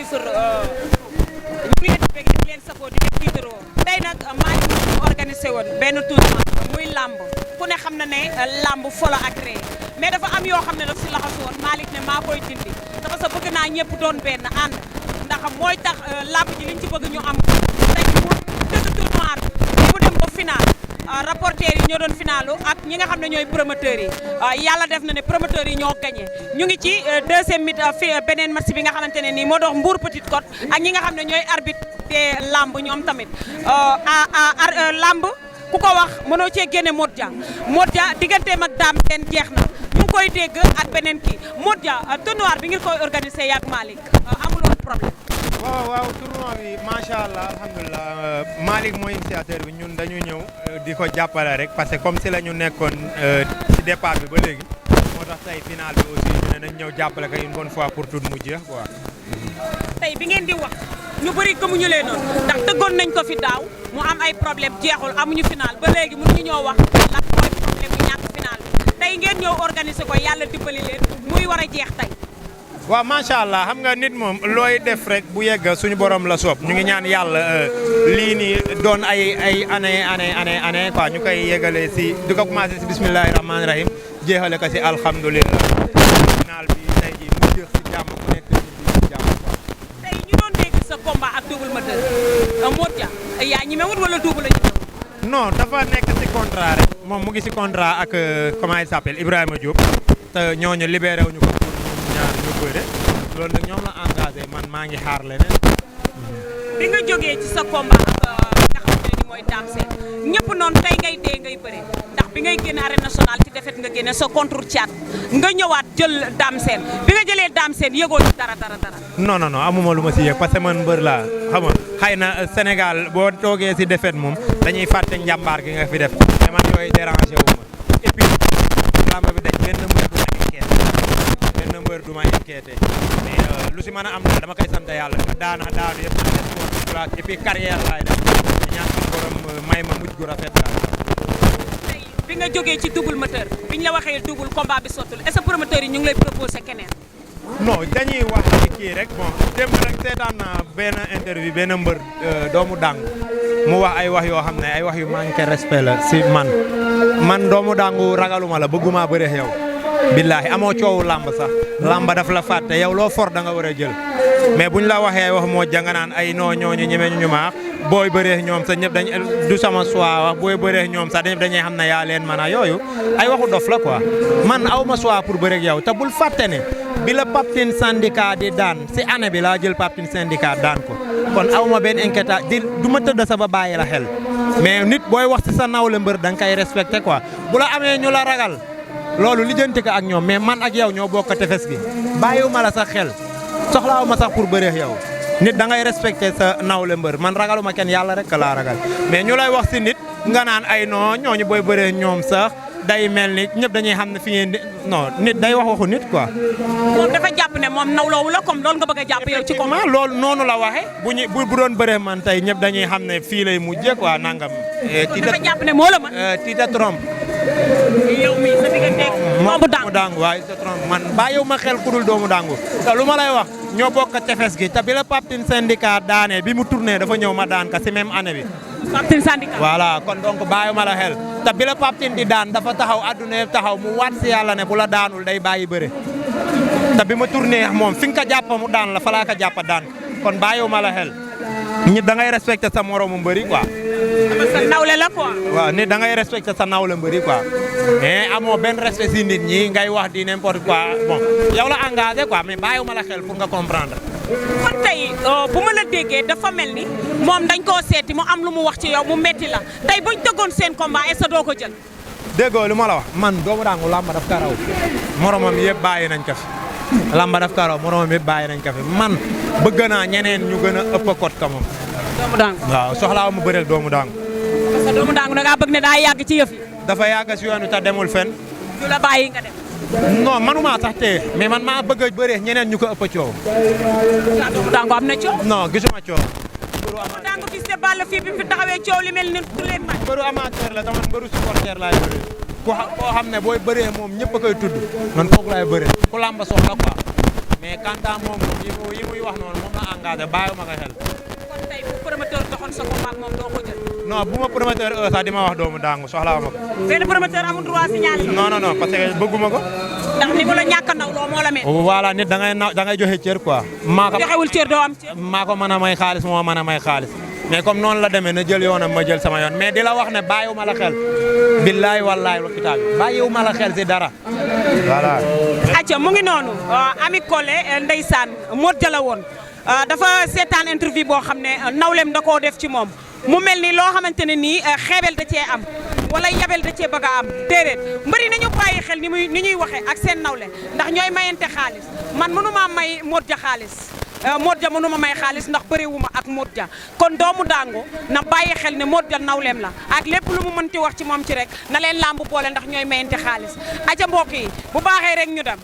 titre ñu ngi leen di bëgg di leen safoo di leen tiitaroo tey nag maa ngi organisé woon benn tournoi muy làmb ku ne xam na ne làmb folo ak ree mais dafa am yoo xam ne daf si laxasu woon Malick ne maa koy dindi dafa sa bëgg naa ñëpp doon benn ànd ndax mooy tax làmb ji liñ ci bëgg ñu am tey mu tëdd tournoi bi mu dem ba final rapporteurs yi ñoo doon finalu ak ñi nga xam ne ñooy promoteurs yi yàlla def na ne promoteurs yi ñoo gagné ñu ngi ci deuxième mi beneen match bi nga xamante ne nii moo dox Mbour Petite Côte ak ñi nga xam ne ñooy arbitre lamb ñoom tamit lamb ku ko wax mënoo cee génne Modja digganteem ak Dame Sène jeex na ñu ngi koy dégg ak beneen kii Modja tournoi bi ngeen koy organisé yaak Malick amuloon problème. waaw tournoi bi macha allah alhamdulilah Malick mooy initiateur bi ñun dañu ñëw di ko jàppale rek parce que comme si la ñu nekkoon ci départ bi ba léegi moo tax tey final bi aussi ñu ne nañ ñëw jàppale ko une bonne fois pour tout mu jeex quoi. tey bi ngeen di wax ñu bëri gëmuñu leen noonu ndax tëggoon nañ ko fi daaw mu am ay problème jeexul amuñu final ba léegi mënuñu ñoo wax lan mooy problème bi ñàkk final bi tey ngeen ñëw organiser ko yàlla dimbali leen muy war a jeex tey. waaw macha allah xam nga nit moom looy def rek bu yegg suñu borom la soob ñu ngi ñaan yàlla lii nii doon ay année quoi ñu koy yeggalee si di ko commencé si bismillahi rahmaani rahim jeexale ko si alhamdulilah final bi tey jii mu jeex si jàmm ku nekk si jàmm quoi. tey ñu doon dégg sa combat ak Double Moteur Modja yaa ñemewut wala Double la ñemewut. non dafa nekk si contrat rek moom mu ngi si contrat ak comment il s'appelle Ibrahima Diop te ñooñu libéré wuñu ko. loolu nag ñoom la engagé man maa ngi xaar leneen. bi nga jógee ci sa combat nga xamante ne ni mooy Dame Sène ñëpp noonu tey ngay dee ngay bëre ndax bi ngay génn arène nationale ci défaite nga génne sa contre Thiat nga ñëwaat jël Dame Sène bi nga jëlee Dame Sène yëgoo ci dara. non amuma lu ma si yëg parce que man mbër laa xam nga xëy na Sénégal boo toogee si défaite moom dañuy fàtte njàmbaar gi nga fi def mais man yooyu dérangé wu ma et puis làmb bi dañ benn mbër du ma inquiété mais lu si mën a am na dama koy sant yàlla nga daanu yëpp na et puis carrière laay def ñaan suñu borom may ma mujj gu rafet daal. tey bi nga jógee ci Double Moteur biñ la waxee double combat bi sottul est-ce que promoteur yi ñu ngi lay proposé keneen. non dañuy wax ci kii rek bon démb rek seetaan naa benn interview benn mbër doomu dàngu mu wax ay wax yoo xam ne ay wax yu manqué respect la si man doomu dàngu ragaluma la bëgguma bëre yow. billahi amoo coowu làmb sax làmb daf la fàtte yow loo for da nga war a jël mais buñ la waxee wax moo janganaan ay noo ñooñu ñeme ñu maax booy bëree ñoom sax ñëpp dañ du sama choix wax booy bëree ñoom sax dañuy xam ne yaa leen mën a yooyu ay waxu dof la quoi man aw ma choix pour bëre ak yow te bul fàtte ne bi la Paptine syndicat di daan si année bi laa jël Paptine syndicat daan ko kon aw ma benn inquiétude du ma tëdd sa ba bàyyi la xel mais nit booy wax si sa nawle mbër da nga koy respecté quoi bu la amee ñu la ragal loolu lijjanti ko ak ñoom mais man ak yow ñoo bokk tefes gi bàyyiwuma la sax xel soxlaawuma sax pour bëreex yow nit da ngay respecté sa nawle mbër man ragaluma kenn yàlla rek laa ragal mais ñu lay wax si nit nga naan ay non ñooñu booy bëreex ñoom sax day mel ni ñëpp dañuy xam ne fi ngeen di non nit day wax waxu nit quoi. moom dafa jàpp ne moom nawloowu la comme loolu nga bëgg a jàpp yow ci combat. loolu noonu la waxe bu doon bëree man tey ñëpp dañuy xam ne fii lay mujjee quoi nangam. dafa jàpp ne moo la mën. Tita trompe. yow mii sa diggante doomu dangu waaye sa trompe man bàyyiwu ma xel ku dul doomu dangu te lu ma lay wax ñoo bokk tefes gi te bi la Paptine syndicat daane bi mu tourné dafa ñëw ma daan ka si même année bi. Paptine syndicat voilà kon donc bàyyiwu ma la xel te bi la Paptine di daan dafa taxaw adduna yëpp taxaw mu waat si yàlla ne bu la daanul day bàyyi bëre te bi ma tourné moom fi nga ko jàpp mu daan la fa laa ko jàpp daan kon bàyyiwu ma la xel nit da ngay respecté sa moromu mbëri quoi. sa nawle la quoi. waaw nit da ngay respecté sa nawle mbëri quoi mais amoo benn respect si nit ñi ngay wax di n'importe quoi bon yow la engagé quoi mais bàyyiwuma la xel pour nga comprendre. kon tey bu ma la déggee dafa mel ni moom dañ koo seeti mu am lu mu wax ci yow mu metti la tey buñ tëggoon seen combat est-ce que doo ko jël. déggoo lu ma la wax man doomu daangu làmb daf ka raw moromam yëpp bàyyi nañ ko fi làmb daf ka raw moromam yëpp bàyyi nañ ko fi man bëgg naa ñeneen ñu gën a ëpp a kot ka moom. doomu daangu waaw soxlaawu mu bëreel doomu daangu. parce que doomu daangu da ngaa bëgg ne daa yàgg ci yëf yi. dafa yàgg si yoon wi te demul fenn. du la bàyyi nga dem. non manuma sax tee mais man maa bëgg a bëree ñeneen ñu ko ëpp a coow. waaw doomu daangu am na coow. non gisuma coow. doomu daangu gis ne Balla fii bi fi taxawee coow li mel ni du leen may. mbëru amateur la dama mbëru supporter laay bëree. koo xam ne booy bëree moom ñëpp a koy tudd man kooku laay bëree ku làmba soxla quoi mais quant à moom yi muy wax noonu moom la engagé bàyyiwuma ko xel. kon tey bu promoteur doxoon sa combat ak moom doo ko jël. non bu ma promoteur sax di ma wax doomu daangu soxlaa ma ko. benn promoteur amul droit signaler. non parce que bëgguma ko. ndax ni mu la ñàkk a naw loo moo la mel. voilà nit da ngay joxe cër quoi. maa ko joxewul cër doo am cër. maa ko mën a may xaalis moo mën a may xaalis mais comme noonu la demee na jël yoonam ma jël sama yoon mais di la wax ne bàyyiwuma la xel. billaay wallaay wa kitaab bàyyiwuma la xel si dara. voilà. acca mu ngi noonu Ami Collé ndeysaan Modou Dia la woon dafa seetaan interview boo xam ne nawlem da koo def ci moom mu mel ni loo xamante ne nii xeebel da cee am wala yabel da cee bëgg a am déedéet mbëri nañu bàyyi xel ni ñuy waxee ak seen nawle ndax ñooy mayante xaalis man mënuma may Modou Dia xaalis Modou Dia mënuma may xaalis ndax bëriwuma ak Modou Dia kon doomu Dangu na bàyyi xel ne Modou Dia nawleem la ak lépp lu mu mënti wax ci moom ci rek na leen lamb boole ndax ñooy mayante xaalis aca mbokk yi bu baaxee rek ñu dem